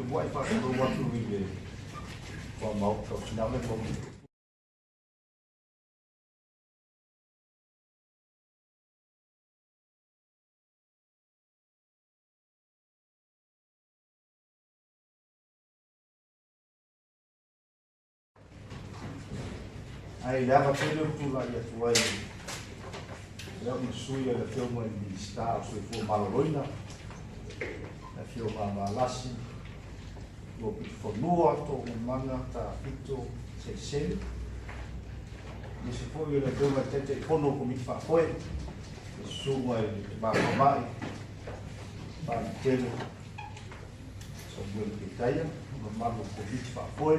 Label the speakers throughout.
Speaker 1: muai faatulou atu i le Maota o Tiname ma Ae i le ava tele ou te tulai atu ai e au ma sui a le Afioga i le Minisita o Soifua Maloloina, le Afioga a Valasi Luapitofanua Toogamaga Tafito Selesele, aemaise foi o le Afioga i le Taitaifono o Komiti Faafoe, le Susuga i le Tama Faamai Papaliitele Samueli Petaia, le mamalu o le Komiti Faafoe,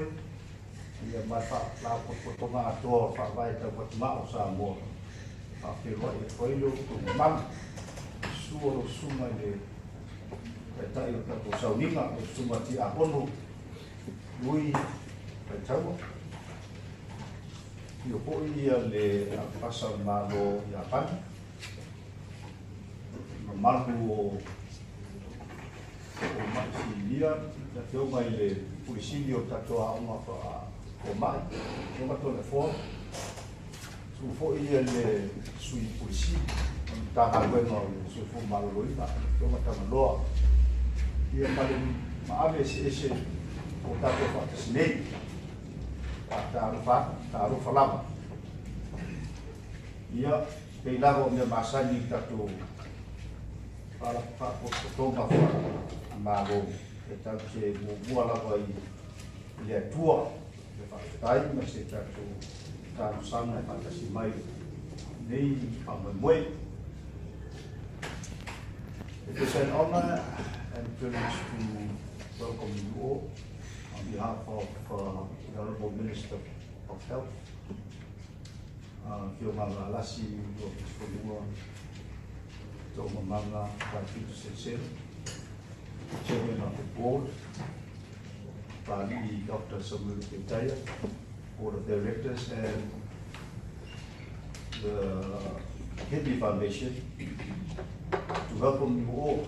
Speaker 1: ia ma le Faalapotopotoga atoa o le Faavae Tau Fatugao o Samoa. E faafeiloai atu ai lo outou mamalu, susu o lau susuga i le Taitai o le tatou sauniga, lau susuga Tiakono Lui Faitaua, afio foi ia le Ambassador o le Malo o Iapani, mamalu o fomai sinia, le afioga i le Pule Sili o le tatou aoga faafomai, afioga Toleafoa, susu foi ia le Sui Pule Sili o le Matagaluega o le Soifua Maloloina, afioga Tagaloa, ia ma le maave eseese o tatou faatasi nei. Faatalofa atu, talofa lava. Ia, pei lava o mea masani i tatou faalapotopotoga faale-Malo, e tatou te muamua lava i le Atua le faafetai ma se tatou talosaga e faatasi mai nei faamoemoe. It is an honor and privilege to welcome you all on behalf of the Honorable Minister of Health, Afioga Valasi Luapitofanua Toogamaga Tafito Selesele, Chairman of the Board, Papalii Dr. Samuel Petaia, Board of Directors, and the Kidney Foundation, to welcome you all.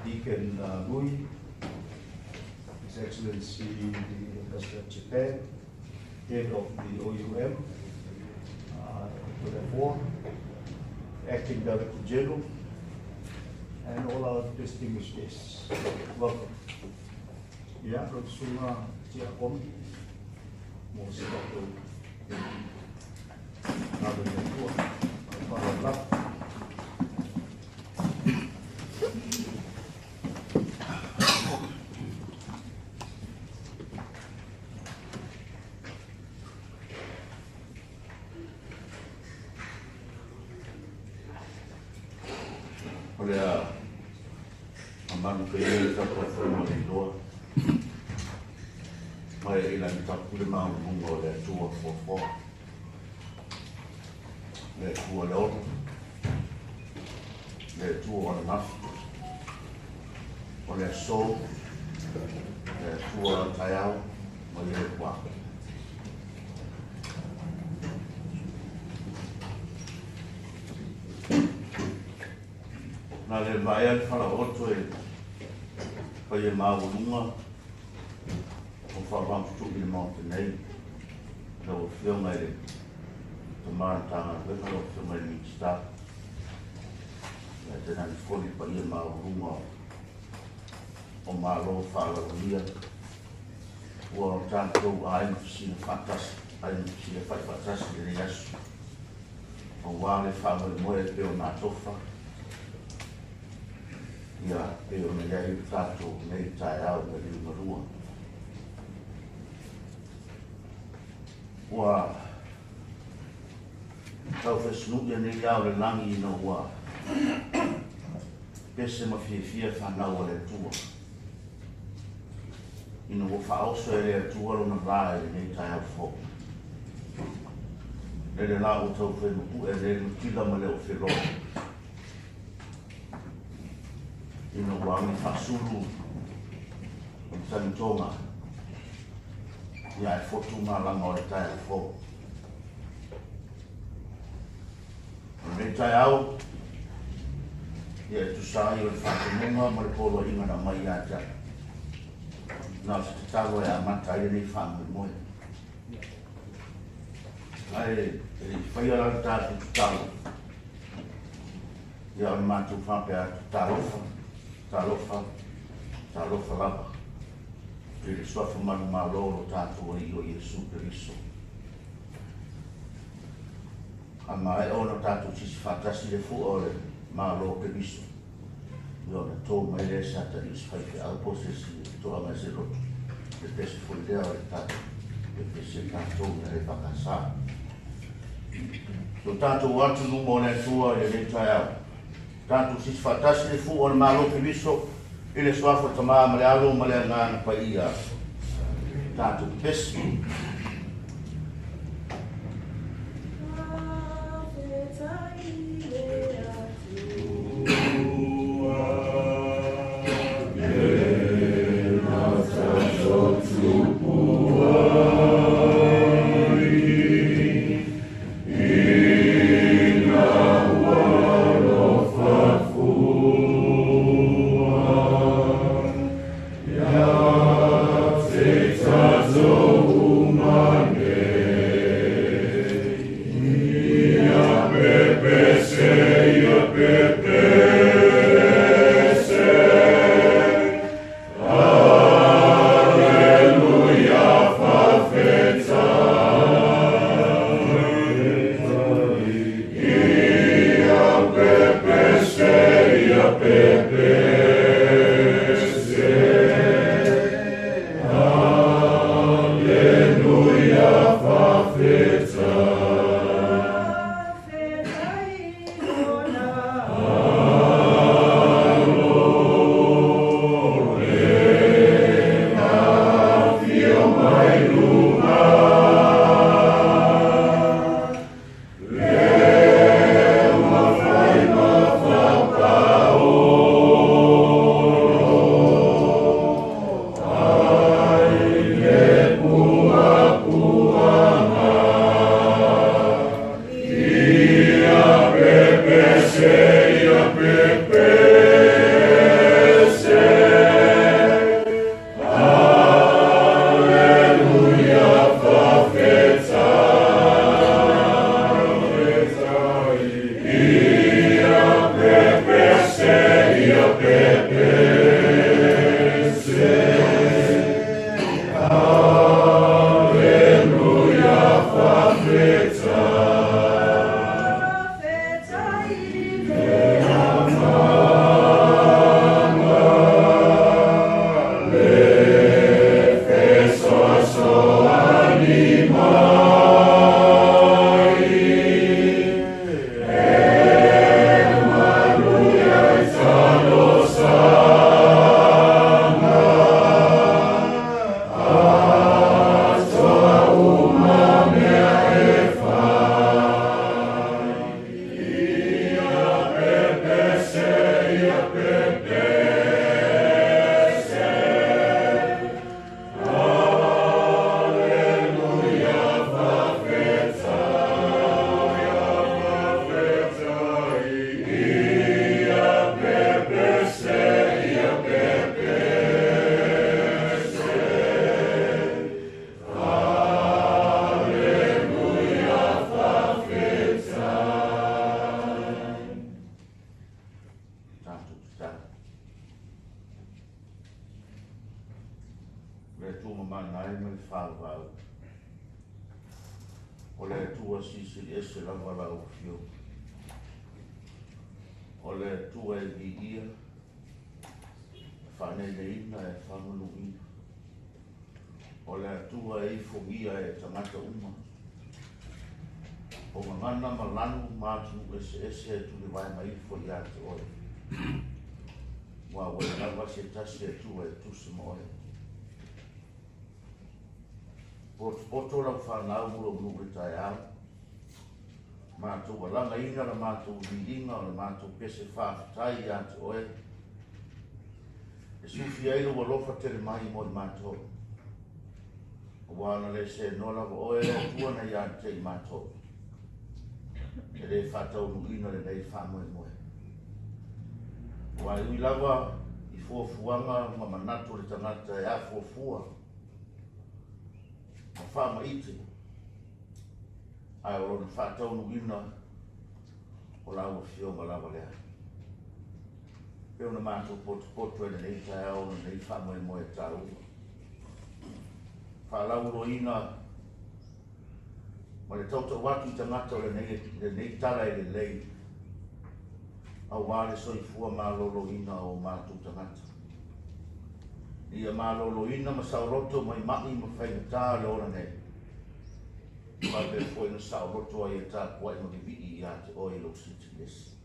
Speaker 1: Deacon Lui, His Excellency the Ambassador of Japan, Head of the OUM, Dr. Acting Director General, and all our distinguished guests. Welcome. Ia, lau susuga Tiakono, mo se tatou alo i le Atua. Faaaloalo lava.
Speaker 2: O le a mamalu pea ia le tapuaiga ma le iloa mai i lagi tapu le maualuga o le Atua foafoa, le Atua le ola, le Atua o ananafi, o le aso, le Atua o taeao ma le ua. Na le vaea le falaoto e paia maualuga o faavagutu'i i le Maota nei, lau Afioga i le Tama o le Matagaluega, lau Afioga i le Minisita, ae tainane foi le paia maualuga o Malo faaaloalogia ua tatou aiga fesili faatasi, aiga fesilafai faatasi i lenei aso, aua le faamoemoe e pei ona atofa, ia pei ona i ai le tatou nei taeao na liugalua. Ua taufesunu'i nei ao le lagi ina ua pese ma fiafia fanau a le Atua, ina ua faaoso e le Atua lona va i lenei taeao fou. Lele la ua taufaimapu'e nei le matila ma le ofeloa, ina ua agi faasulu o le tagitoga, ia ae fotu malama o le taeao fou. O lenei taeao, Ia e tusa ai o le faatonuga ma le poloaiga na aumai ia te au. Na o se tatalo e amata ai lenei faamoemoe. Ae e le i faia la le tatou tatalo, ia o le matou faapea atu, talofa, talofa, talofa lava i le suafa manumalo o lo tatou Alii o Iesu Keriso. A maea ona tatou sisi faatasi le fua o le Malo o Keriso, ia ona to mai lea e Satani o se faifeau po o se isi e toaga i se loto, le pese foi lea o le tatou pepese tatou i le EFKS. So tatou atu i luma o le Atua i lenei taeao, tatou sisi faatasi le fua o le Malo o Keriso i le suafa o le Tama ma le Alo ma le Agaga Paia. Tatou pepese. Tatou tatalo. Le Atua mamana ai ma le faavavau. O le Atua silisili ese lava lau Afioga. O le Atua e viia, e faaneineina, e faamanuina. O le Atua e ifogia e tagata uma. O gagana ma lanu ma atunuu eseese e tulivae mai ifo ia te oe. Ua ua lava se tasi Atua e tusa ma oe. Potopoto lau fanau ma lou nuu i le taeao. Matou alagaina la matou viiga o le matou pese faafetai ia te oe. E sufia ai lou alofa tele mai mo i matou. Aua na le seenoa lava oe le Atua na ia te i matou. E le faataunuuina lenei faamoemoe. Aua e ui lava i fuafuaga ma manatu o le tagata e afuafua ma faamaite, ae o lona faataunuuina o lau Afioga lava lea. E pei ona matou potopoto ai i lenei taeao ma lenei faamoemoe taua, faalauiloaina ma le tautau atu i tagata o lenei tala e lelei, aua le soifua maloloina o matou tagata. Ia maloloina ma saoloto mai mai ma faigata o le ola nei, faapea foi na saoloto ai e tapuai ma vivii ia te oe i lou silisiliese.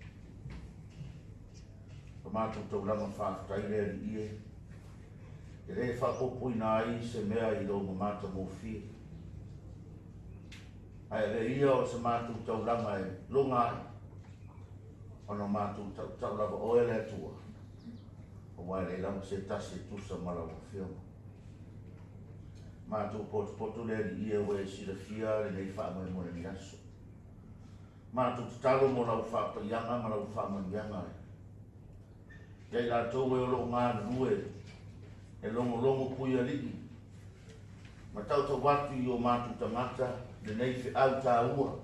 Speaker 2: O matou taulaga faafetai le Alii e, e le faaopoopoina ai se mea i lou mamatagofie, ae avea ia o se matou taulaga e loga ai, ona matou tautau lava oe le Atua, aua e leai lava se tasi e tusa ma lau Afioga. Matou potopoto le Alii e, ua e silafia lenei faamoemoe lenei aso. Matou tatalo mo lau faapaiaga ma lau faamanuiaga ia i latou e o loo galulue e logologo puialii ma tautau atu i o matou tagata lenei feau taua,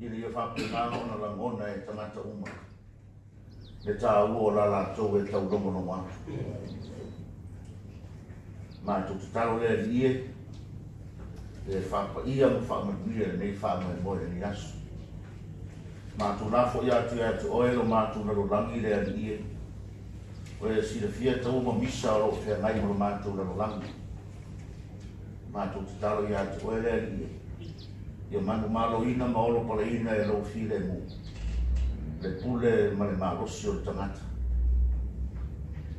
Speaker 2: ina ia faapena ona lagona e tagata uma le taua o la latou e taulogologo atu. Matou tatalo le Alii e, le faapaia ma faamanuia lenei faamoemoe lenei aso. Matou lafo atu ia te oe lo matou lalolagi le Alii e, oe silafia taua ma misa o loo feagai ma lo matou lalolagi. Matou tatalo ia te oe le Alii e, ia manumaloina ma olo paleina e lou filemu, le pule ma le malosi o le tagata.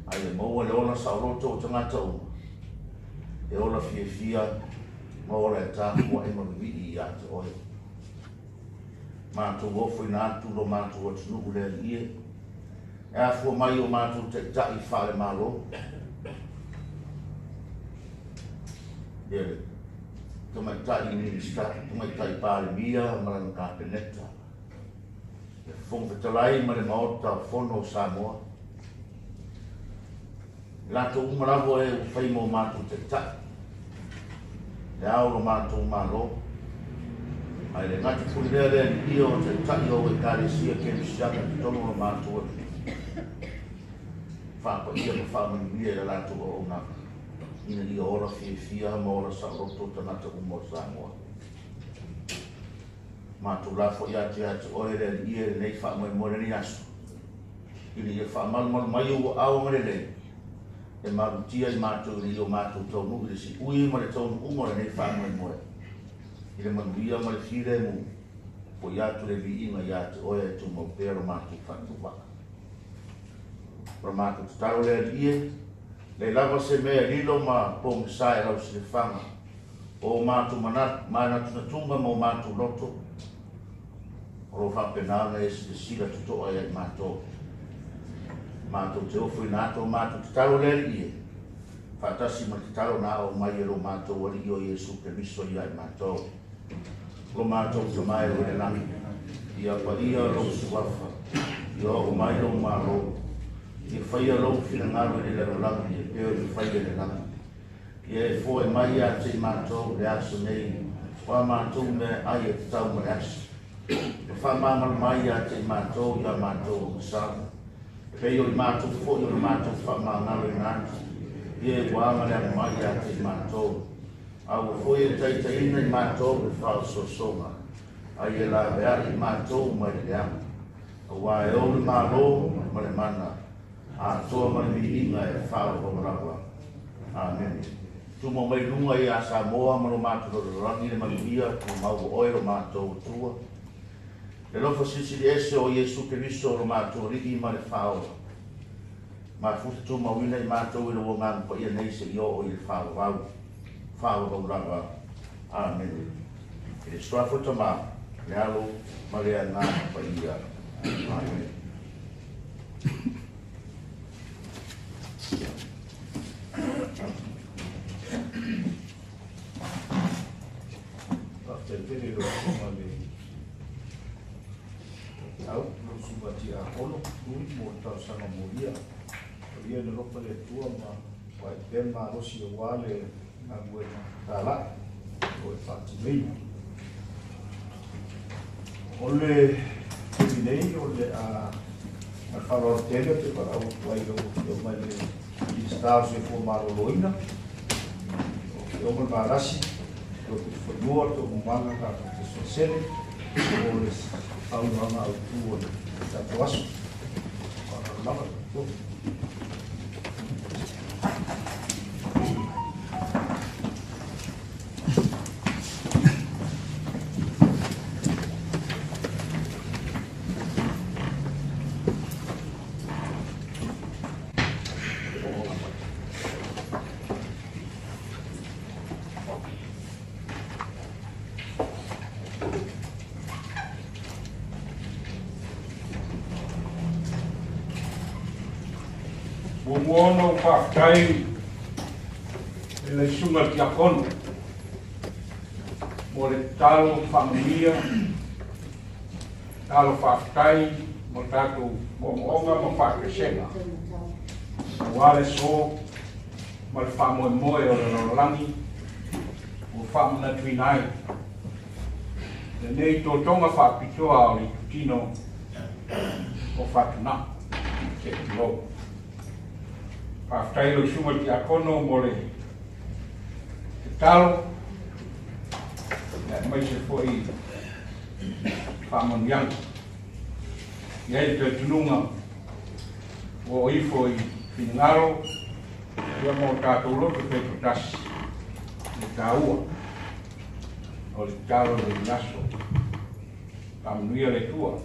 Speaker 2: Ae ia maua le ola saoloto o tagata uma, e ola fiafia ma ola e tapuai ma vivii ia te oe. Matou ofoina atu lo matou atunuu le Alii e, e afua mai o matou taitai faalemalo, ia le tamaitai Minista, tamaitai Palemia ma lana Kapeneta, le Fofoga Fetalai ma le Maota Fono o Samoa, latou uma lava e ua fai mo matou taitai, le ao lo matou malo, ae le gata foi lea le Alii o taitai o Ekalesia Kerisiano i totonu o lo matou atunuu, faapaia ma faamanuia i le latou auaunaga, ina ia ola fiafia ma ola saoloto tagata uma o Samoa. Matou lafo ia te oe le Alii e lenei faamoemoe lenei aso, ina ia faamalumalu mai ou aao agalelei, e malutia i matou ina ia o matou taunuu i le siui ma le taunuuga o lenei faamoemoe, i le manuia ma le filemu, foi atu le viiga ia te oe e tumau pea lo matou faatauvaa. O le matou tatalo le Alii e, leai lava se mea e lilo ma pogisa e lau silafaga, o matou manatunatuga ma o matou loto, o lo faapena ona e silasila totoa ia i matou. Matou te ofoina atu o matou tatalo le Alii e, faatasi ma le tatalo na ao mai e lo matou Alii o Iesu Keriso ia i matou. Lo matou tama e o i le lagi, ia paia lou suafa, ia oo mai lou malo, ia faia lou finagalo i le lalolagi e pei ona faia i le lagi. Ia e foe mai ia te i matou le aso nei, o a matou mea ai e tatau ma le aso. E faamagalo mai ia te i matou ia matou agasala, e pei o i matou foi o le matou faamagaloina atu, ia e ua aga le aga mai ia te i matou. A ua foi e taitaina i matou le faaosoosoga, ai e laveai i matou mai le leaga. Aua e ou le malo ma le mana, atoa ma le viiga e faavavau lava. Amene. Tumo mai luga ia Samoa ma lo matou lalolagi le manuia ma maua oe lo matou Atua. Le alofa silisili ese o Iesu Keriso lo matou Alii ma le Faaola, mafuta tumauina i matou i lou agaga paia nei seia oo i le faavavau, faavavau lava. Amene. I le suafa o le Tama, le Alo ma le Agaga Paia. Amene.
Speaker 1: Faafetai tele i lau Afioga i le au, lau Susuga Tiakono. talosaga molia. O ia na lopa le Atua ma vaai pea le malosi aua le galuega talai o e faatinoina. O le taimi nei o le a ma le faaaloalo tele ou te valaau atu ai i lau Afioga i le Minisita o le Soifua Maloloina, lau Afioga le Valasi, lau Pikifanua, Toomamaga tatou te Selesele mo le saunoaga autu o le tatou aso. Faaaloalo lava lau Afioga.
Speaker 3: Muamua ona ou faafetai i le Susuga i le Tiakono mo le tatalo faamanuia, tatalo faafetai mo le tatou moomooga ma faatesega aua le aso ma le faamoemoe o le lalolagi ua faamanatuina ai lenei totoga faapitoa o le itutino o Fatugao se i tulou. Faafetai lau Susuga i le Tiakono mo le tatalo aemaise foi faamanuiaga. I ai le talitonuga ua oo ifo i finagalo ia ma o tatou loto taitoatasi le taua o le tatalo i lenei aso. Faamanuia le Atua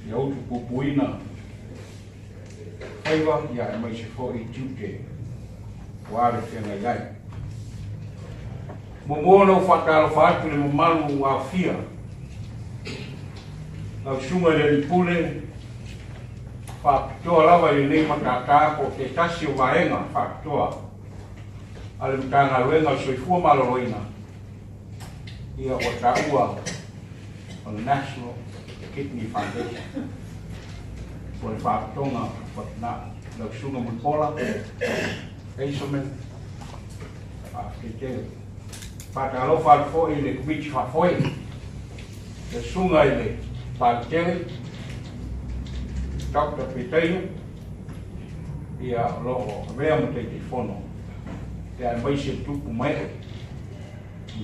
Speaker 3: ia utu puipuina faiva ia aemaise foi tiute ua le feagai ai. Muamua ona ou faatalofa atu i le mamalu ua aofia lau Susuga i le Alii Pule faapitoa lava i lenei matata po o se tasi o vaega faapitoa a le Matagaluega o le Soifua Maloloina ia ua taua o le National Kidney Foundation po o le Faalapotopotoga o Fatugao. Lau Susuga Mulipola Hazelman, faafetai tele. Faatalofa atu foi i le Komiti Faafoe, le Susuga i le Paletele, Dr. Petaia, ia o lo o avea ma Taitaifono, ia aemaise tupu ma ee,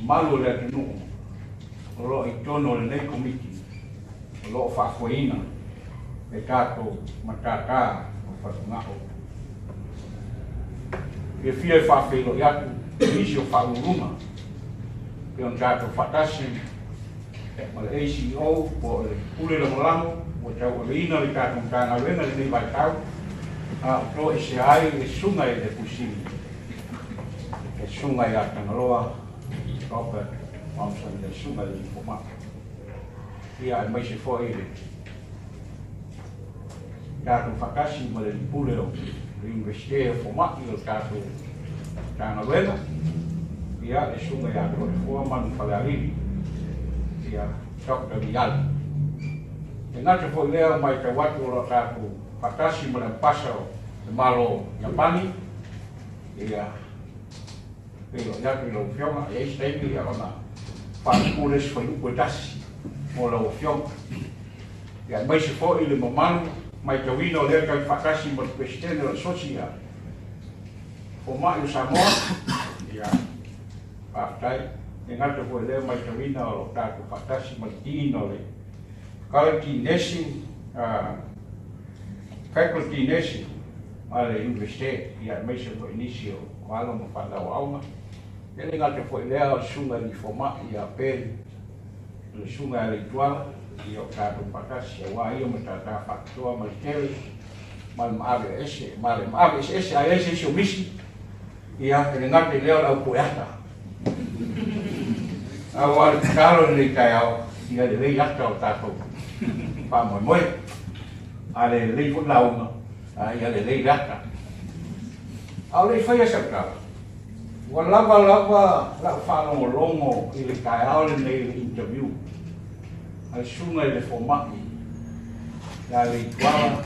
Speaker 3: mamalu o le atunuu o lo o i totonu o lenei Komiti o lo o faafoeina le tatou matata o fatugao. Fiafia e faafeiloai atu i nisi o faauluuluga pei ona tatou faatasi ma le ACEO po o le Pule Lagolago ua tauaveina le tatou Matagaluega i lenei vaitau, a o toesea ai le Susuga i le Pule Sili, le Susuga ia Tagaloa Robert Thompson, le Susuga i le Fomai, ia aemaise foi le tatou faatasi ma le Pule o le Iunivesite o Fomai o le tatou Matagaluega, ia le Susuga ia Toleafoa Manufalealili, ia Dr. Viali. E gata foi lea o matau atu o lo o tatou faatasi ma le Ambasa o le Malo o Iapani, ia feiloai atu i lau Afioga, e i ai se taimi ia ona faatupu le isi fuaiupu e tasi mo lau Afioga. Ia aemaise foi le mamalu matauina o lea tatou faatasi ma le Peresetene o le Asosi a Fomai o Samoa, ia faafetai. E gata foi i lea matauina o lo o tatou faatasi ma le Dean o le Faculty Nursing, Faculty Nursing a le Iunivesite, ia aemaise foi nisi o alo ma fanau aoga. E le gata foi i lea o le Susuga i le Fomai ia Ben, le Susuga ia Leituala, ia o tatou faatasi aua ia matata faapitoa ma le tele ma le maave ese, ma le maave eseese a i ai se isi o misi, ia e le gata i lea o le au pueata. Aua le tatalo i lenei taeao, ia lelei ata o tatou faamoemoe. A le lelei foi lauga, a ia lelei le ata. A o le i faia sau tala, ua lava lava lau faalogologo i le taeao lenei i le interview a le susuga i le fomai Ia Leituala,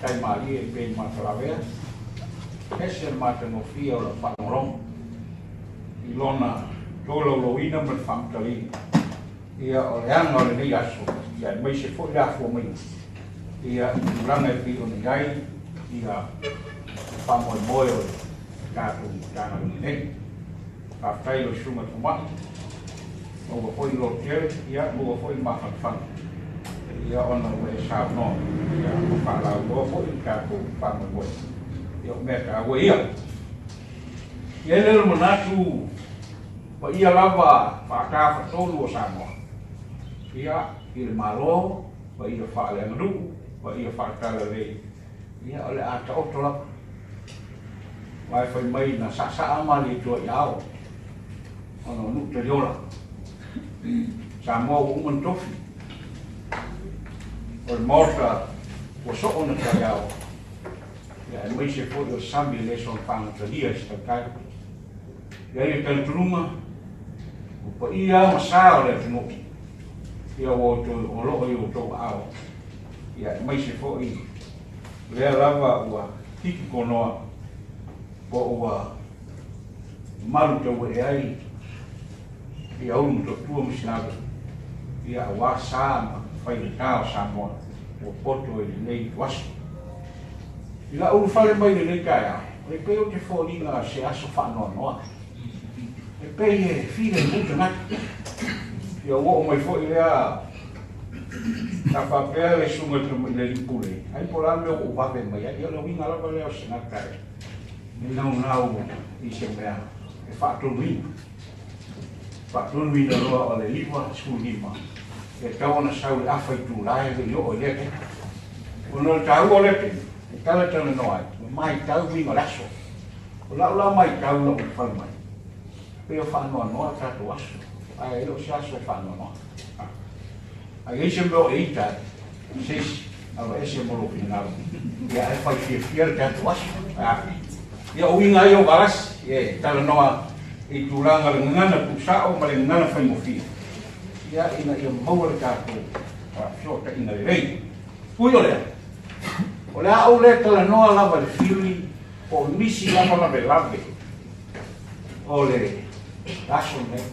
Speaker 3: tai malie e pei matalavea, ese le matagofie o lau faalogologo i lona tolaulauina ma le faamatalaina ia o le aga o lenei aso, ia aemaise foi le afua maiga ia i tulaga e pei ona i ai ia le faamoemoe o le tatou Matagaluega nei. Faafetai i lau Susuga Fomai, maua foi lo tele, ia maua foi le mafanafana ia ona ua e saunoa ia ma faalauiloa foi le tatou faamoemoe. Ia o mea taua ia. E i ai le manatu paia lava faatafatolu o Samoa, ia i le Malo, paia faaleaganuu, paia faale-Talalelei, ia o le a taoto lava. Aua e fai mai na saasaa Malietoa i ao ona o nuu taliola. Samoa ua uma ona tofi, o le Maota ua soo ona taliao, ia aemaise foi o le sami e le soona fagatalia i se tautai. E i ai le talitonuga, o paia ma sa o le atunuu, ia ua outou, o lo o i outou aao, ia aemaise foi lea lava ua tiki konoa po ua malu tauee ai ia ulu Motootua ma Sinago, ia aua sa ma faigata o Samoa ua poto i lenei ituaso. I lau ulufale mai i lenei taeao, e pei ou te foliga se aso faanoanoa. E pei e filemu tagata. Ia ua oo mai foi lea sa faapea le susuga i le alii pule, ai po o le a le mea ua ou vave mai ai. Ia o le uiga lava lea o se tagata e naunau i se mea e faatonuina. Faatonuina loa o le 9:15, e tatau ona sau i le afa itula e le i oo i lea taimi. Ona o le taua o lea taimi, e talatalanoa ai, ma matau uiga o le aso. O lau la matau i lou ulufale mai, pei o faanoanoa le tatou aso, ae le o se aso e faanoanoa. A i ai se mea o e ita ai, se isi, aloese mo lou finagalo, ia ae fai fiafia le tatou aso. Ia o uiga ai o Valasi, e talanoa i tulaga o le gagana tuusao ma le gagana faigofie, ia ina ia maua le tatou fesootaiga lelei. Ui o lea, o le a ou le talanoa lava i le fili po o nisi lava lavelave o le aso lenei.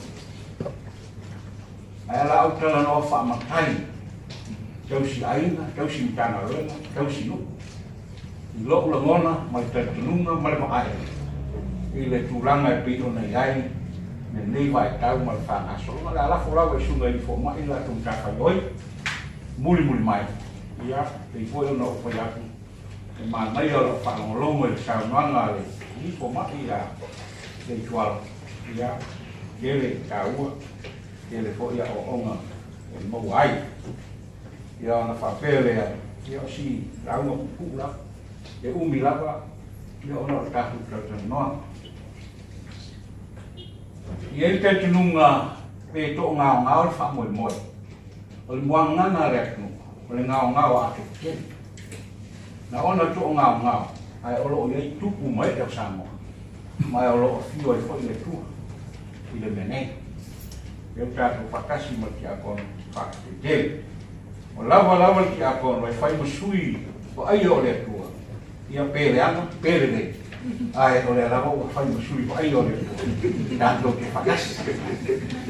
Speaker 3: Ae o le a ou talanoa faamatai tausi aiga, tausi Matagaluega, tausi nuu, i lou lagona ma le talitonuga ma le vaai i le tulaga e pei ona i ai lenei vaitau ma le faagasologa. O le a lafo lava i susuga i fomai le latou matafaioi mulimuli mai. Ia, pei foi ona ou fai atu, e manaia o lau faalogologo i le saunoaga a le fomai ia Leituala. Ia, tele taua, tele foi aoaoga e maua ai. Ia ona faapea lea, ia o si lauga puupuu lava, e umi lava, ia ona o le tatou talatalanoaga. E i ai le talitonuga pe to'agaogao le faamoemoe, o le muagagana a le atunuu, o le gaogao a atotetele. Na ona to'agaogao, ae o lo o i ai tupu ma ee o Samoa, ma o lo o afio ai foi le Atua i le mea nei. Lea ua tatou faatasi ma le tiakono faafetai. O lava lava le tiakono e fai ma sui vaaia o le Atua, ia pe leaga pe lelei, ae o lea lava ua fai ma sui vaaia o le Atua tatou te faatasi.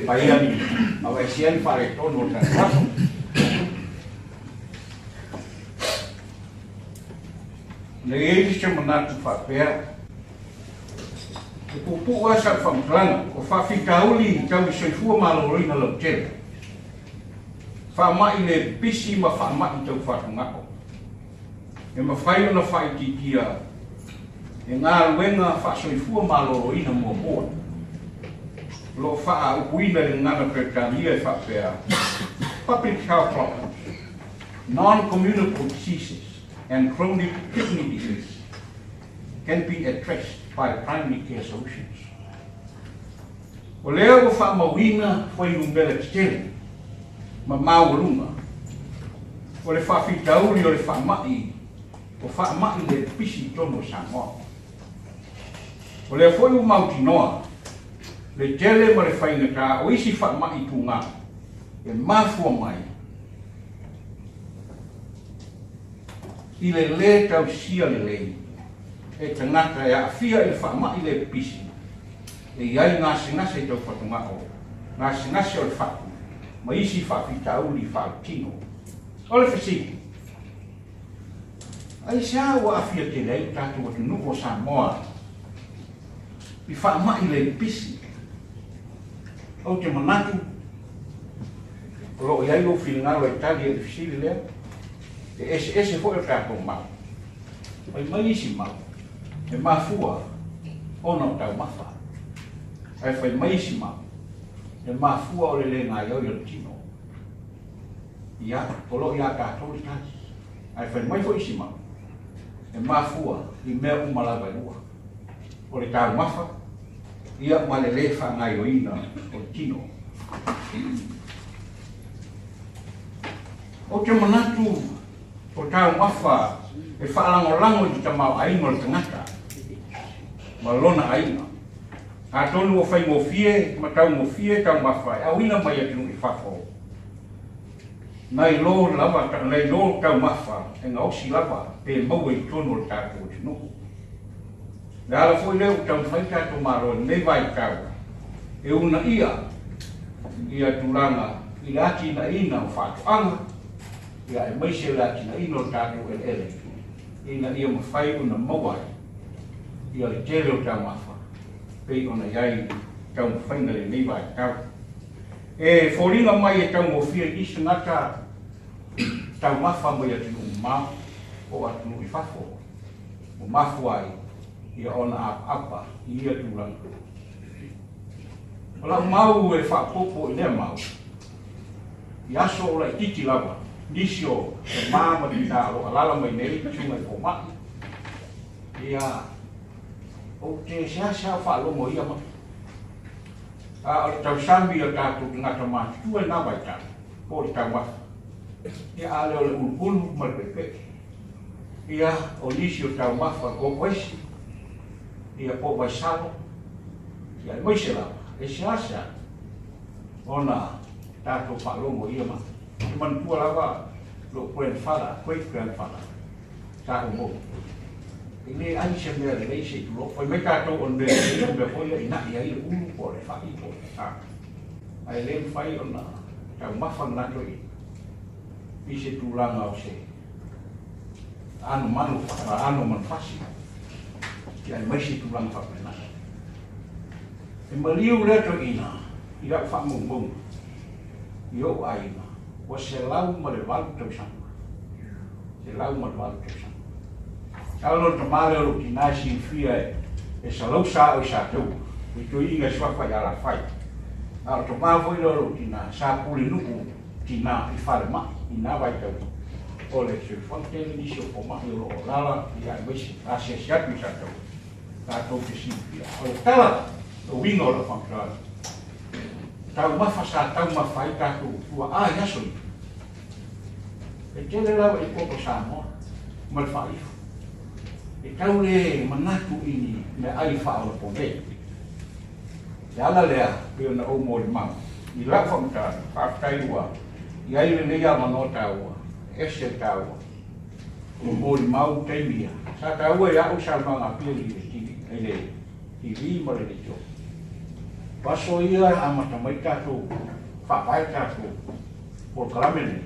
Speaker 3: Paia ni aveesea ni faaletonu o le tatou aso. Na i ai se manatu faapea, e puupuu lava sau faamatalaga, o faafitauli tau i soifua maloloina lautele, faamai le pipisi ma faamai tau fatugao, e mafai ona faaitiitia e galuega faasoifua maloloina muamua. O lo o faaupuina i le gagana Peretania e faapea, Public health problems, non-communicable diseases and chronic kidney disease can be addressed by primary care solutions. O lea ua faamauina fuainumera tetele ma maualuga o le faafitauli o le faamai o faamai le pipisi i totonu o Samoa. O lea foi ua mautinoa le tele ma le faigata o isi faamai tuga e mafua mai. I le lē tausia lelei e tagata e aafia i le faama'i lē pipisi, e i ai gasegase tau fatuga'o, gasegase o le fatu ma isi faafitauli faaletino. O le fesili, Aisea ua aafia tele ai le tatou atunuu o Samoa i faama'i lē pipisi? Ou te manatu o loo i ai lou finagalo e tali ai le fesili lea. E eseese foi o tatou mau. Fai mai isi mau, e mafua ona o taumafa. Ae fai mai isi mau, e mafua o le lē gaioi o le tino. Ia, o loo iā tatou le tali. Ae fai mai foi isi mau, e mafua i mea uma lava e lua. O le taumafa, ia ma le lē faagaioina o le tino. Ou te manatu o taumafa e faalagolago i le tamaoaiga o le tagata ma lona aiga. Atonu ua faigofie ma taugofie taumafa e auina mai atunuu i fafo, nai lo lava nai lo taumafa e gaosi lava pe maua i totonu o le tatou atunuu. Le ala foi lea ua taumafai tatou Malo i lenei vaitau e uunaia ia tulaga i le atinaeina o faatoaga, ia aemaise le atinaeina o le tatou eleele ina ia mafai ona maua ai ia le tele o taumafa pei ona i ai taumafaiga i lenei vaitau. E foliga mai e taugofie i isi tagata taumafa mai atunuu mamao po o atunuu i fafo, ua mafua ai ia ona apaapa i ia tulaga. O lau mau e faaopoopo i lea mau, i aso o laitiiti lava, nisi o tamā ma tinā o lo o alaala mai nei susuga i fomai, ia, ou te seasea o faalogo i ia maʻi. A o le tausami o tatou tagata matutua i na vaitau, po o le taumafa, ia a lea o le uluulu ma le peepee. Ia, o nisi o taumafa kokoesi, ia po o vaisalo, ia aemaise lava, e seasea ona tatou faalogo i ia maʻi. Ou te manatua lava lou grandfather, great grandfather, sa ou mou. E le ai se mea lelei se i tulou. Fai mai tatou o le mea lelei, o le mea foi lea e ina'i ai le ulu po o le fa'i po o le a. Ae le mafai ona taumafa lena toeaina i se tulaga o se aano manu, aano manufasi, ia aemaise tulaga faapena. E maliu lea toeaina i lau faamaumauga i o'u aiga, ua 108 tausaga. 108 tausaga. Masalo le tamā lea o lou tinā e silafia e Salausa a o i Sataua, i toeaiina e suafa i Alafai. A o le tamā foi lea o lou tinā, sa pulenuu tinā i falemai i na vaitaimi o le soifuaga. Tele nisi o fomai o lo o alaala ia aemaise asiasi atu i Sataua tatou te silafia. O le tala, o uiga o lau faamatalaga, taumafa sa taumafa ai tatou tuaa i aso ia. E tele lava i poto Samoa ma le faaifo. E tau le manatu i ni meaai faaolaponei. Le ala lea pei ona ou molimau i lau faamatalaga, faafetai ua i ai lenei avanoa taua, e ese le taua. Ua molimau taimi ia. Sa taua ia au saunoaga a Pili i le TV ma le leitio. O aso ia e amata mai tatou faavae tatou polokalame lenei,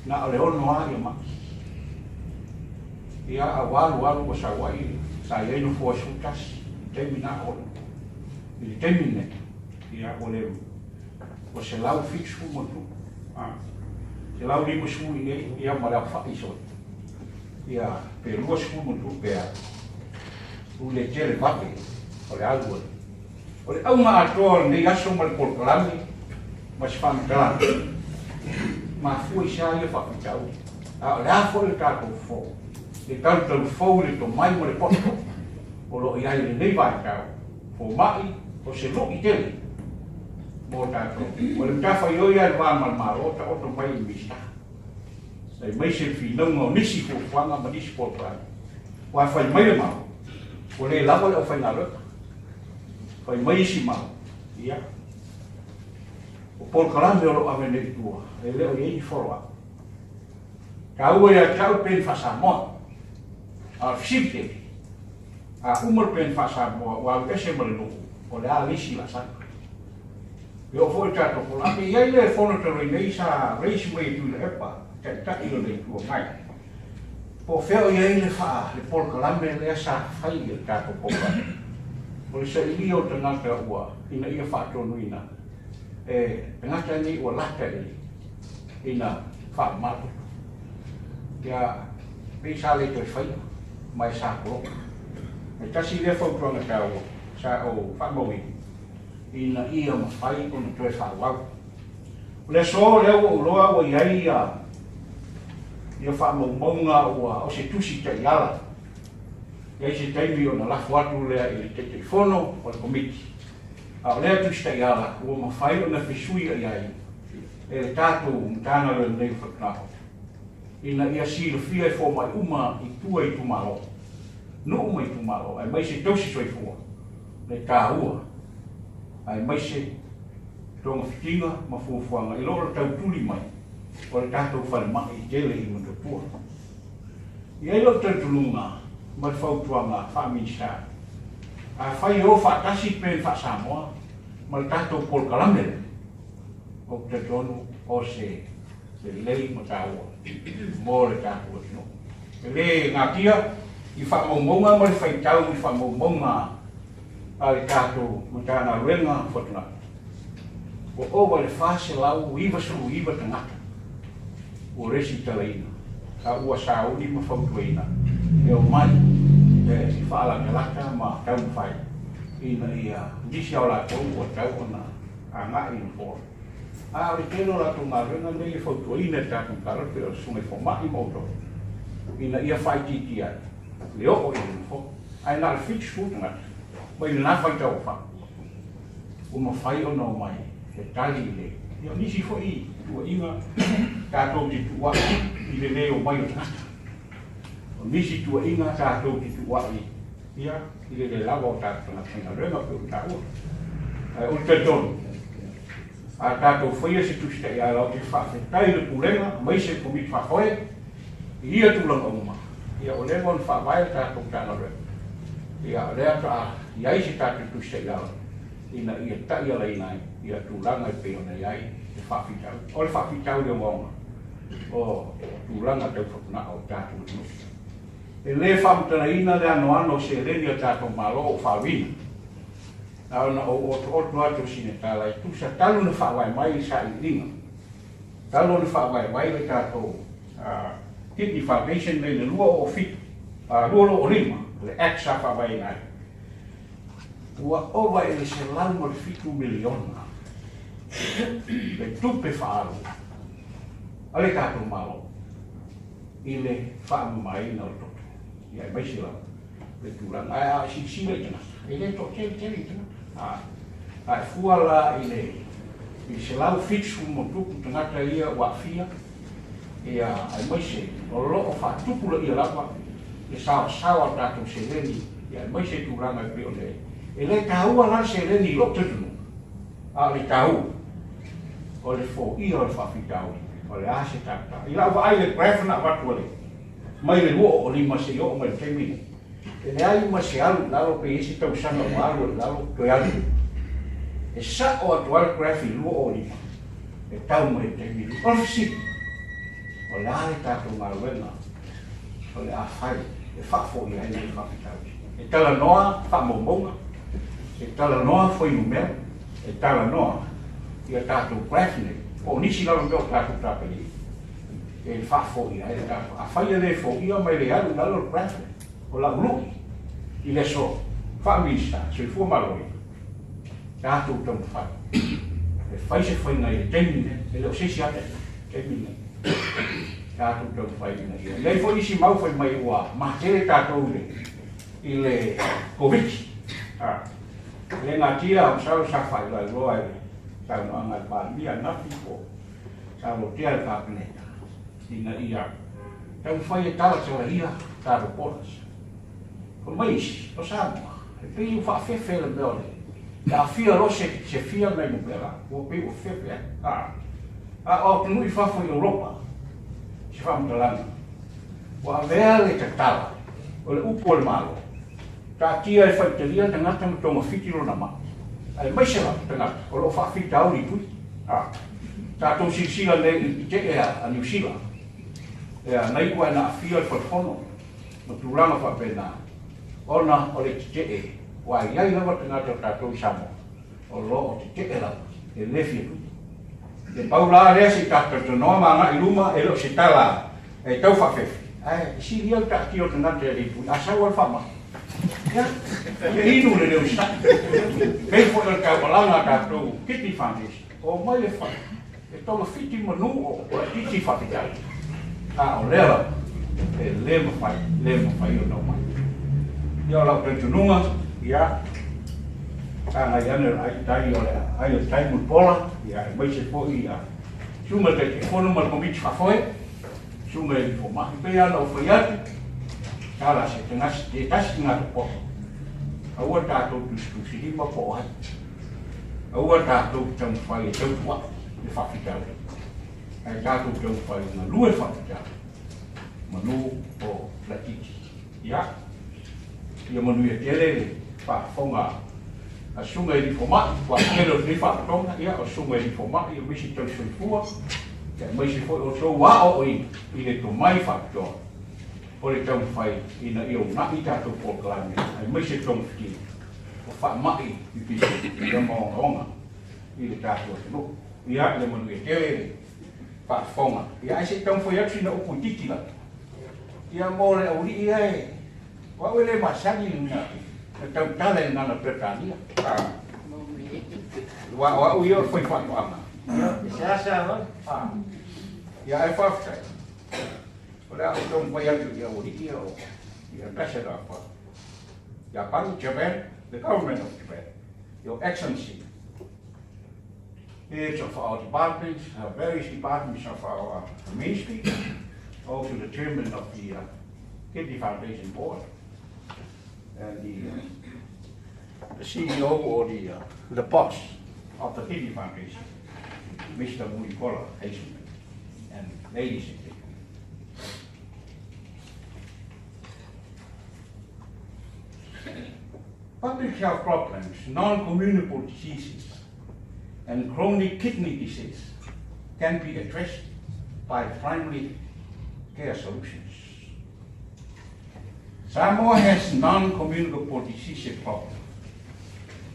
Speaker 3: na o le 6 lava ia ma'i. Ia, a ua alu alu ua sau ai, sa i ai nofoa e 11 i taimi na o i le taimi lenei, ia, ua le, ua 170+, a, 150 i nei, ia, ma le aofa'i soli, ia, pe 20+ pe a, ua le tele vave o le alu o le. O le auga atoa o lenei aso ma le polokalame ma se faamatalaga, mafua i se a ia faafitauli, a o le a foi le tatou fofo, le talutalufou i le tomai ma le poto o lo o i ai i lenei vaitau, fomai o se lu'i tele mo tatou. O le matafaioi lava i le va ma le Malo, taoto mai i Minisita, aemaise le finauga o nisi fuafuaga ma nisi polokalame. Aua fai mai le Malo, ua le lava le aufaigaluega. Fai mai isi mau, ia, o polokalame o lo o ave nei i tua, e le o i ai ni follow up. Taua ia te au le peni faa-Samoa. A o le fesili tele, a uma le peni faa-Samoa ua alu ese ma le nuu, o le a le isi laasaga? E oo foi i le tatou polokalame, e i ai le fono talu ai nei sa raise mai e Tuilaepa, Taitai o le Itu Agai, po o fea o i ai le faa, le polokalame lea sa fai e le tatou polokalame, o le sailia o tagata ua, ina ia faatonuina e tagata nei ua lata i le ina faamama le toto. Ia, pei sa le toe faia, ma e sa poloka. E tasi lea fautuaga taua sa ou faamauina, ina ia mafai ona toe faaauau. O le aso lea ua ou iloa ua i ai ia, ia faamaumauga ua o se tusi taiala. I ai se taimi ona lafo atu lea i le Taitaifono o le Komiti. A o lea tusi taiala ua mafai ona fesuiai ai e le tatou Matagaluega nei o Fatugao ina ia silafia e fomai uma i tua i itumalo, nuu ma itumalo, aemaise tausi soifua le taua, aemaise togafitiga ma fuafuaga i lo le tautuli mai o le tatou falemai tele i Motootua. E i ai lou talitonuga ma le fautuaga faa-Minisita, afai e o faatasi le PEN faa-Samoa ma le tatou polokalame lea, ou te talitonu o se lelei ma taua mo le tatou atunuu. E le natia i faamaumauga ma le faitau i faamaumauga a le tatou Matagaluega o Fatugao, ua ova i le 499 tagata ua resitalaina a ua sauni ma fautuaina e omai e faalatalata ma taumafai ina ia nisi o latou ua tau ona agai i nofoa. A o le tele o latou galuega nei e fautuaina e le tatou Matagaluega pei o le Susuga i Fomai ma outou ina ia faaitiitia ai le oo i le nofoa. Ae na o le 70 tagata mai lena faitau aofai ua mafai ona omai e tali i le ia o nisi foi tuuaiga tatou te tuuai i le le omai o tagata. O nisi tuuaiga tatou te tuuai ia i le le lava o tatou tagata faigaluega pei ona taua. Ae ou te talitonu, a tatou faia se Tusi Taiala, ou te faafetai i le Pulega aemaise le Komiti Faafoe i ia tulaga uma, ia ua leva ona faavae le tatou Matagaluega. Ia o lea faatoa i ai se tatou Tusi Taiala ina ia taialaina ai ia tulaga e pei ona i ai le faafitauli. O le faafitauli ogaoga o tulaga tau fatugao o le tatou atunuu. E le faamatalaina le anoano o seleni a le tatou Malo o faaluina. Na ona ou otooto atu o sina tala e tusa talu ona faavae mai le sailiiliga, talu ona faavae mai le tatou Kidney Foundation nei i le 2007, 2005 le Act sa faavaeina ai, ua ova i le $107 miliona le tupe faaalu a le tatou Malo i le faamamaina o le toto, ia aemaise lava le tulaga. Ae a silasila i tagata, e le toatele tele i tagata. A e fua la i le 170+ tagata ia ua aafia, ia aemaise o lo o faatupulaia lava le saosaoa o tatou seleni, ia aemaise tulaga e pei ona i ai. E le taua la le seleni i lou talitonuga, a o le taua o le foia o le faafitauli, o le a se tatou. I lau vaai i le graph na avatu ale mai le 2005 seia oo mai le taimi lenei, e leai ma se alu i lalo pe i ai se tausaga ua alu ai i lalo toe alu i luga. E sao atu lava le graph i le 2005 e tau mai i le taimi lenei. O le fesili, o le a le tatou galuega o le a fai e faafoia ai lenei faafitauli? E talanoa faamaumauga, e talanoa fuainumera, e talanoa ia tatou graph nei, po o nisi lava mea o tatou tapenaina e faafoia ai le tatou. Afai e le foia ma e le alu i lalo le graph lea, o lau lui i le aso faa-Minisita Soifua Maloloina, tatou taumafai e fai se faiga i le taimi lenei, e le o se isi lava taimi lenei, tatou taumafai ina ia. E i ai foi isi mau fai mai ua matele tatou i le Koviti. E le natia, masalo sa faailoailoa i le saunoaga a le Palemia ananafi po o sa lotea le Kapeneta ina ia taumafai e talatalaia tatou borders. Fai mai isi, o Samoa, e pei ua faafefe le mea o le aafia loa se fia nai numera, ua pei ua fefe ai. A o atunuu i fafo i Europa, Se faamatalaga ua avea le tatala o le upu o le Malo taatia e faitalia le tagata ma togafiti lona ma'i aemaise lava tagata o loo faafitauli tui a tatou silasila nei i tetee a Niusila e nai ua e na aafia le falefono ma tulaga faapena ona o le tetee ua iai lava tagata o tatou i Samoa o loo tetee lava e lē fiafia e pau la lea se i tatou ma agai luma e leo se tala e tau faafefe ae silia le taatia o tagata e lei a sau le faamai ia e inu le leo sai pei foi o le taualaga a tatou Kidney Foundation o mai le fai e togafiti manu o laitiiti faafetai a o lea lava e lē mafai lē mafai ona o mai ia o lau talitonuga ia agai ane o le ai tai o le ai o le tai mulipola ia aemaise foi ia suga Taitaifono ma le Komiti Faafoe suga e lifoma'i pei ana ou fai atu tala se tagasi te tasi gata poto aua tatou tusitusilima po o ai aua tatou taumafai e tautua'i le faafitauli ae tatou taumafai e galue faafitauli manu o laitiiti ia ia manuia tele le faafofoga a suga i lifoma'i ua tele o lenei faapatoga ia o suga i lifoma'i o misi tausoifua ia aemaise foi o tou aoaoina i le tomai faapitoa o le taumafai ina ia una'i tatou polokalame aemaise togafitiga o faama'i pipisi ia ma ogaoga i le tatou atunuu ia le manuia tele le faafofoga ia ae se i taumafai atu sina upu itiiti lava ia mo le aualii ae o au e lē masani na tautala i le gagana Peretania ua o au ia o le fai faatoaga ia
Speaker 4: Se asa
Speaker 3: ia ae faafetai o le a ou taumafai atu i aualii o the ambassador of Japan, Japan, the government of Japan, Your Excellency, heads of our departments, various departments of our ministry, also the chairman of the Kidney Foundation Board, and the CEO or the boss of the Kidney Foundation, Mr. Mulipola Hazelman, and ladies and gentlemen. Public health problems, non-communicable diseases, and chronic kidney disease can be addressed by primary care solutions. Samoa has non-communicable disease problem.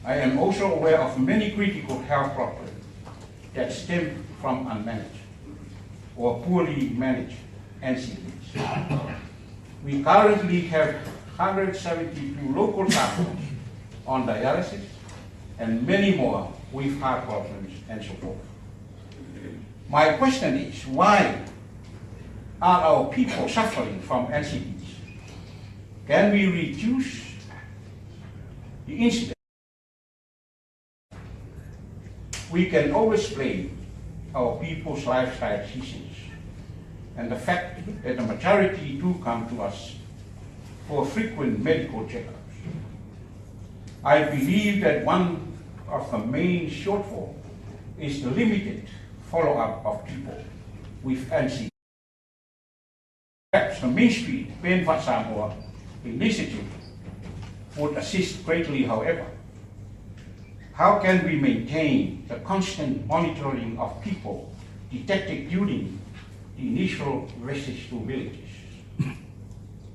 Speaker 3: I am also aware of many critical health problems that stem from unmanaged or poorly managed NCDs. We currently have 172 local samples on dialysis and many more with heart problems and so forth. My question is, why are our people suffering from NCDs? Can we reduce the incidence? We can always blame our people's lifestyle decisions and the fact that the majority do come to us for frequent medical checkups. I believe that one of the main shortfall is the limited follow-up of people with NCD. Perhaps the Ministry PEN Samoa initiative would assist greatly, however. How can we maintain the constant monitoring of people detected during the initial visits to villages?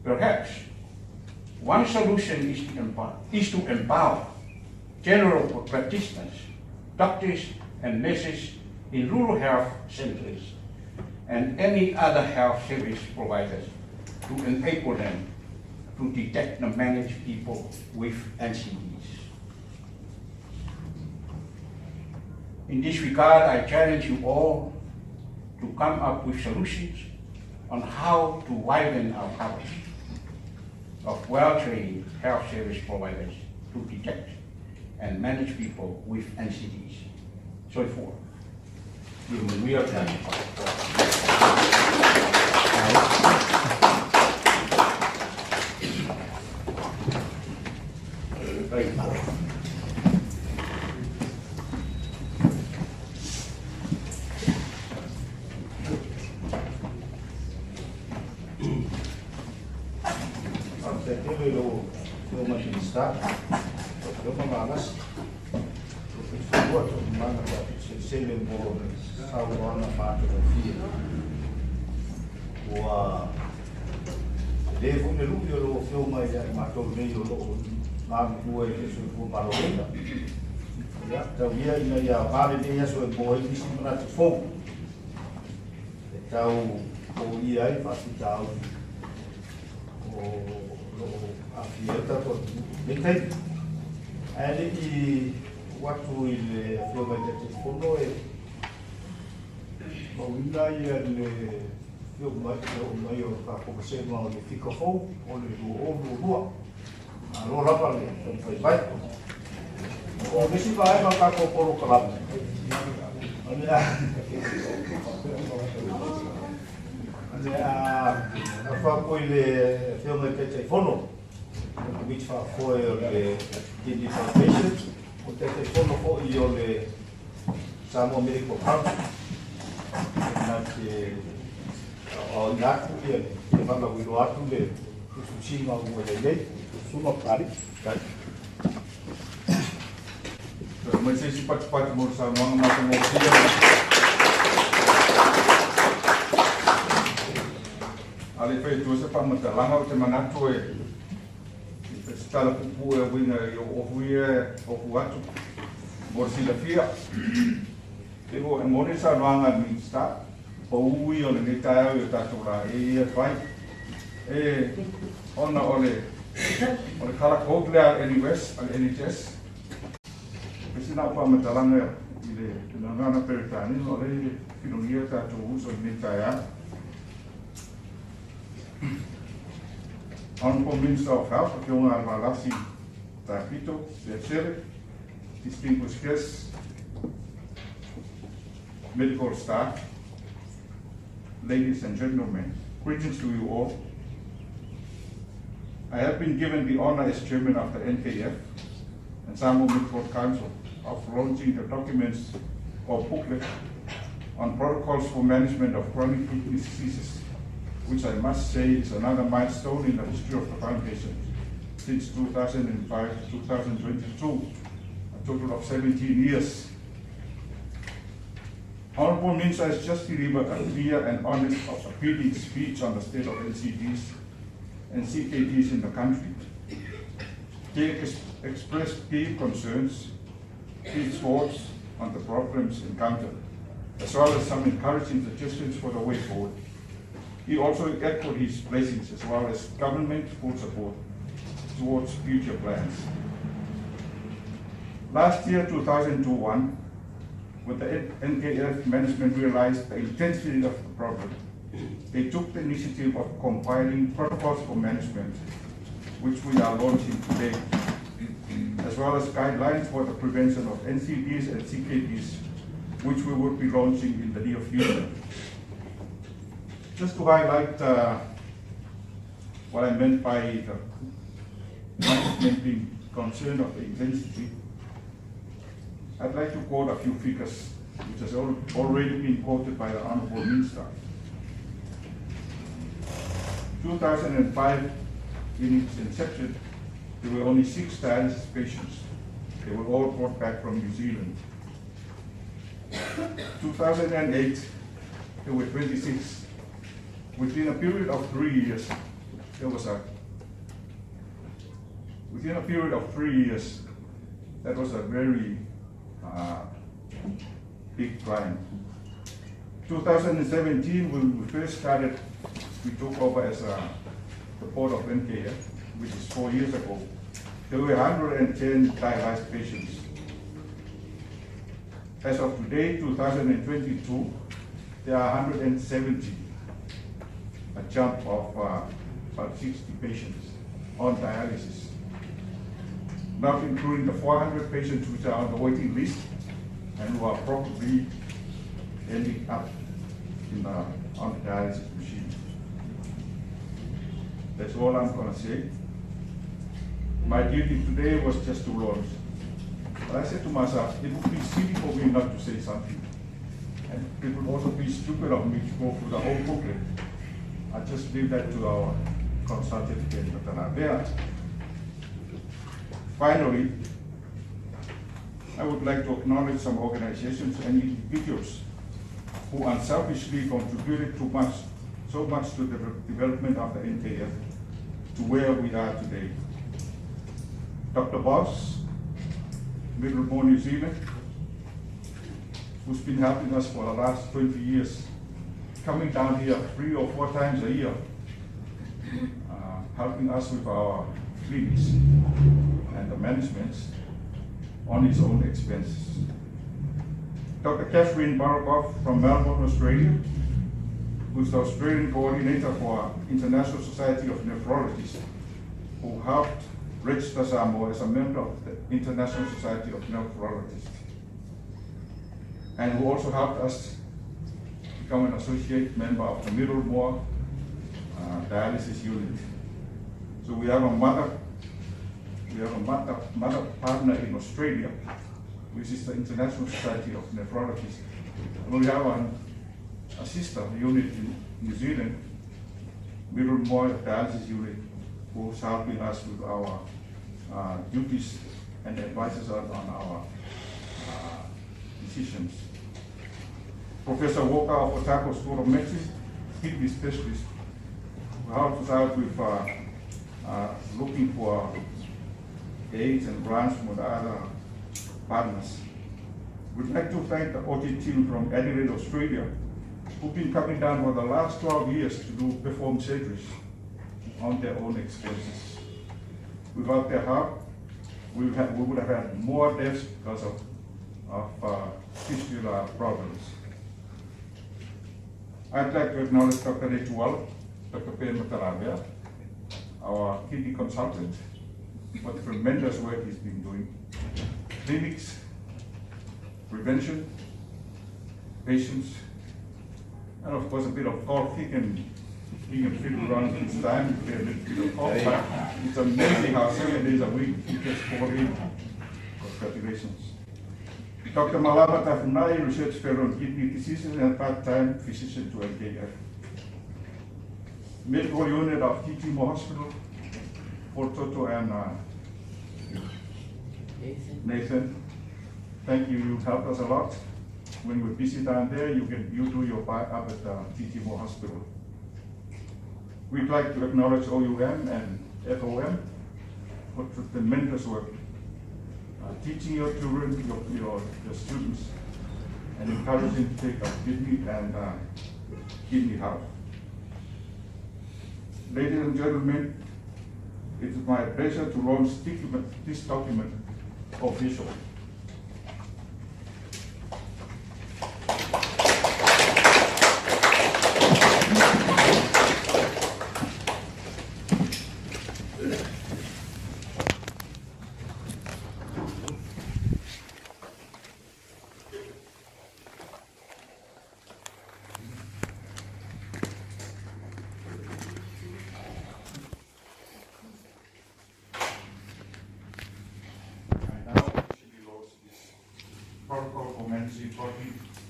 Speaker 3: Perhaps one solution is to empower general practitioners, doctors and nurses in rural health centers and any other health service providers to enable them to detect and manage people with NCDs. In this regard, I challenge you all to come up with solutions on how to widen our coverage of well-trained health service providers to detect and manage people with NCDs. Soifua. Ia manuia le Thank you.
Speaker 1: Minisita, lau Afioga Valasi, lou pitofanua taualumaga faapitu selesele mo le saunoaga matagofie. Ua telē fo'i le lu'i o lau Afioga ia i matou nei o loo galulue i le soifua maloloina. Ia tau ia ina ia aogā lenei aso e maua ai nisi manatu fou e tau foia ai faafitauli o loo aafia ai tatou atunuu i lenei taimi. Ae le'i tuu atu i le Afioga i le Taitaifono e mauina ia le afio mai le oo mai o le tatou vasega o le fika fou o le 2022. Malo lava le taumafai mai. O le isi vaega o tatou polokalame o le a lafo atu i le Afioga i le Taitaifono o le Komiti Faafoe o le Kidney Foundation, o le Taitaifono foi o le Samoa Medical Council, na te aoaoina atu ia le faalauiloa atu le tusitusiga ua i ai nei susuga Papalii.
Speaker 4: Mai se isi patupatu mo le saunoaga matagofie. A le fai atua se faamatalaga, o te manatu e i se tala puupuu e uiga i ou ofu ia e ofu atu mo le silafia. E ua e moni le saunoaga a le Minisita, pau ia o lenei taeao i o tatou laei ia e fai. E ona o le colour code lea a le NUS, a le NHS. E sina au faamatalaga i le gagana Peretania o le filogia tatou uso i lenei taeao. Honorable Minister of Health, Afioga Valasi Tafito Selesele, distinguished guests, medical staff, ladies and gentlemen, greetings to you all. I have been given the honor as chairman of the NKF and Samoa Medical Council of launching the documents or booklet on protocols for management of chronic kidney diseases, which I must say is another milestone in the history of the foundation since 2005 to 2022, a total of 17 years. Honorable Minister has just delivered a clear and honest appealing speech on the state of NCDs and CKDs in the country. He expressed deep concerns, his thoughts on the problems encountered, as well as some encouraging suggestions for the way forward. He also echoed his blessings as well as government full support towards future plans. Last year, 2021, when the NKF management realized the intensity of the problem, they took the initiative of compiling protocols for management, which we are launching today, as well as guidelines for the prevention of NCDs and CKDs, which we will be launching in the near future. Just to highlight what I meant by the management being concerned of the intensity, I'd like to quote a few figures, which has already been quoted by the Honorable Minister. 2005, in its inception, there were only 6 dialysis patients. They were all brought back from New Zealand. 2008, there were 26. Within a period of 3 years, there was a, within a period of 3 years, that was a very big climb. 2017, when we first started, we took over as the board of NKF, which is 4 years ago. There were 110 dialyzed patients. As of today, 2022, there are 170, a jump of about 60 patients on dialysis, not including the 400 patients which are on the waiting list and who are probably ending up on the dialysis machine. That's all I'm going to say. My duty today was just to launch. But I said to myself, it would be silly for me not to say something. And it would also be stupid of me to go through the whole booklet. I just leave that to our consultant, Dr. Lavea. Finally, I would like to acknowledge some organizations and individuals who unselfishly contributed so much to the development of the NKF to where we are today. Dr. Boss, Middlemore, New Zealand, who's been helping us for the last 20 years, coming down here 3 or 4 times a year, helping us with our clinics and the managements on his own expenses. Dr. Catherine Barukoff from Melbourne, Australia, who's the Australian coordinator for International Society of Nephrologists, who helped register Samoa as a member of the International Society of Nephrologists, and who also helped us become an associate member of the Middlemore dialysis unit. So we have a mother partner in Australia, which is the International Society of Nephrologists. And we have a sister unit in New Zealand, Middlemore Dialysis Unit, who's helping us with our duties and advises us on our decisions. Professor Walker of Otago School of Medicine, kidney specialist, who helps us out with looking for aids and grants from the other partners. We'd like to thank the audit team from Adelaide, Australia, who've been coming down for the last 12 years to perform surgeries on their own expenses. Without their help, we would have had more deaths because of fistula problems. I'd like to acknowledge Dr. Letuala, Dr. Ben Matalavea, our kidney consultant, for the tremendous work he's been doing. Clinics, prevention, patients, and of course a bit of golf. He can fiddle around his time, play a little bit of golf, but it's amazing how 7 days a week he gets called in. Congratulations. Dr. Malama Tafunai, research fellow on kidney diseases and part-time physician to NKF. Medical unit of Titi Hospital, for Toto and Nathan. Thank you, you helped us a lot. When we're busy down there, you do your part up at the Titi Hospital. We'd like to acknowledge OUM and FOM for tremendous work, teaching your children, your students, and encouraging to take up kidney and kidney health. Ladies and gentlemen, it is my pleasure to launch this document officially.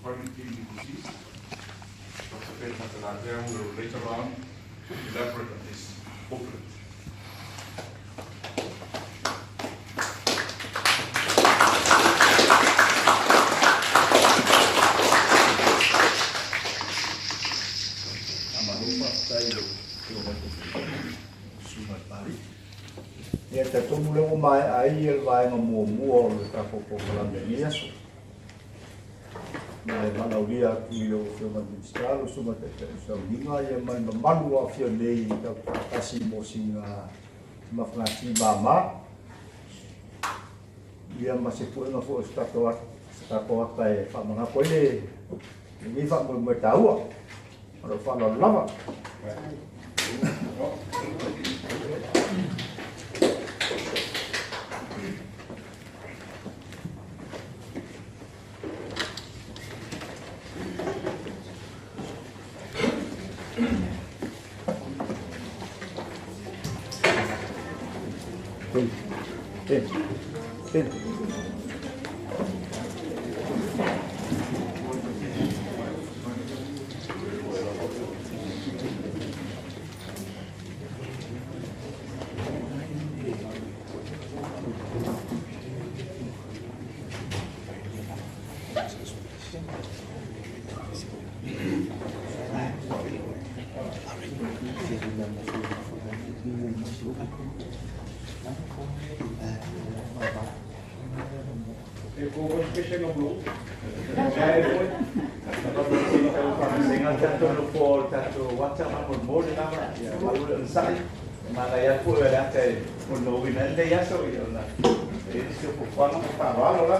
Speaker 4: Chronic kidney disease. Dr. Ben Matalavea will later on elaborate on this booklet.
Speaker 1: Ia te tomu leo mai ai e vaenga mua o le takou polokalame i aso. Na e manaulia atu i lau Afioga Minista, lau Susuga Taitaisauniga ia mai mamalu o afio nei i tatou faatasi mo siga mafagati māmā. Ia ma se puega foi o se tatou ata e faamanatu ai le lenei faamoemoe taua. O lou faaaloalo lava. Ten.
Speaker 3: E ko ko se nga blu. E foi.
Speaker 1: Senga tatou no fo tatou wata ma mo mo le lava ia malu le sai ma la ia fu le ata mo no wina le ia so ia na e se fo fa no fa valo la.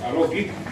Speaker 3: Alo ki.